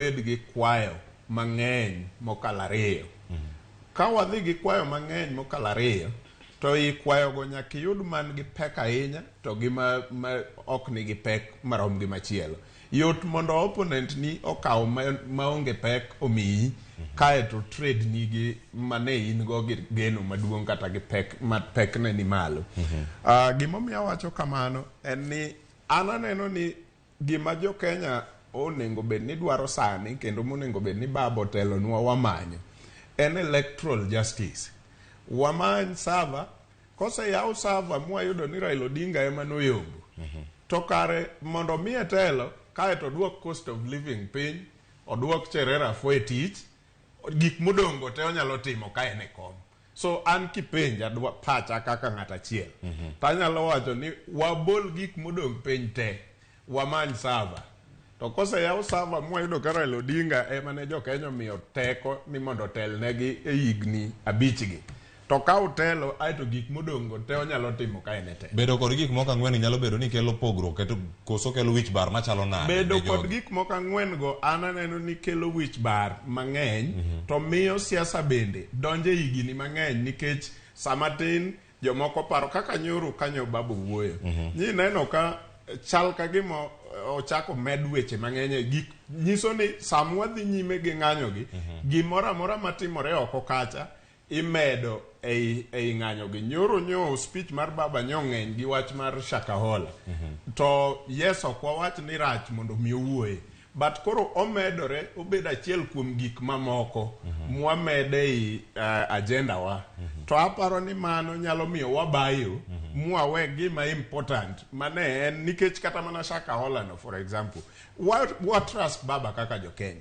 Wabed gi kwayo mang'eny mokalo ariyo. Ka wadhi gi kwayo mang'eny mokalo ariyo, to i kwayogo nyaka iyud man gi pek ahinya to gi ma, ma ok nigi pek marom gi machielo. Yot mondo opponent ni okaw ma, maonge pek omiyi, kaeto trade ni gi mane in go gi geno maduong' kata gi pek ma pekne ni malo. Gimomiyo awacho kamano en ni an aneno ni gima jo Kenya onego bed ni dwaro sani kendo monego bed ni baba otelonwa wamanyo en electoral justice. Wamany server, koseyaw server mwayudo ni Raila Odinga ema noyombo. To kare mondo miye telo kaeto oduok cost of living piny, oduok Cherera Fo e tich, gik modong' te onyalo timo ka en e kom. So an kipenja dwa pacha kaka ng'at achiel. To anyalo wacho ni wabol gik modong' piny te, wamany server. To koseyaw server mwayudo ka Raila Odinga ema ne jo Kenya omiyo teko ni mondo otelnegi e higni 5 gi. To ka otelo aeto gik modong' go te onyalo timo ka en e telo. Bedo kod gik moko ang'wen nyalo bedo ni kelo pogruok keto koso kelo wich bar machalo nade? Bedo ne kod jogi? gik moko ang'wen go an aneno ni kelo wich bar mang'eny to miyo siasa bende donjo e higni mang'eny nikech sama tin jomoko paro kaka nyoro kanyo babu wuoyo. Nyi neno ka chal ka gima ochako med weche mang'eny e gik nyiso ni sama wadhi nyime gi ng'anyo gi gimoro amora matimore oko kacha imedo ei ng'anyo gi. Nyoro nyo speech mar baba nyo ng'eny gi wach mar Shakahola. To yes, ok wawach ni rach mondo mi owuoye. But koro omedore obedo achiel kuom gik mamoko mwamede ei agenda wa. To aparo ni mano nyalo miyo wabayo mwawe gima important mane en nikech kata mana Shakahola no for example wa trust baba kaka jo Kenya.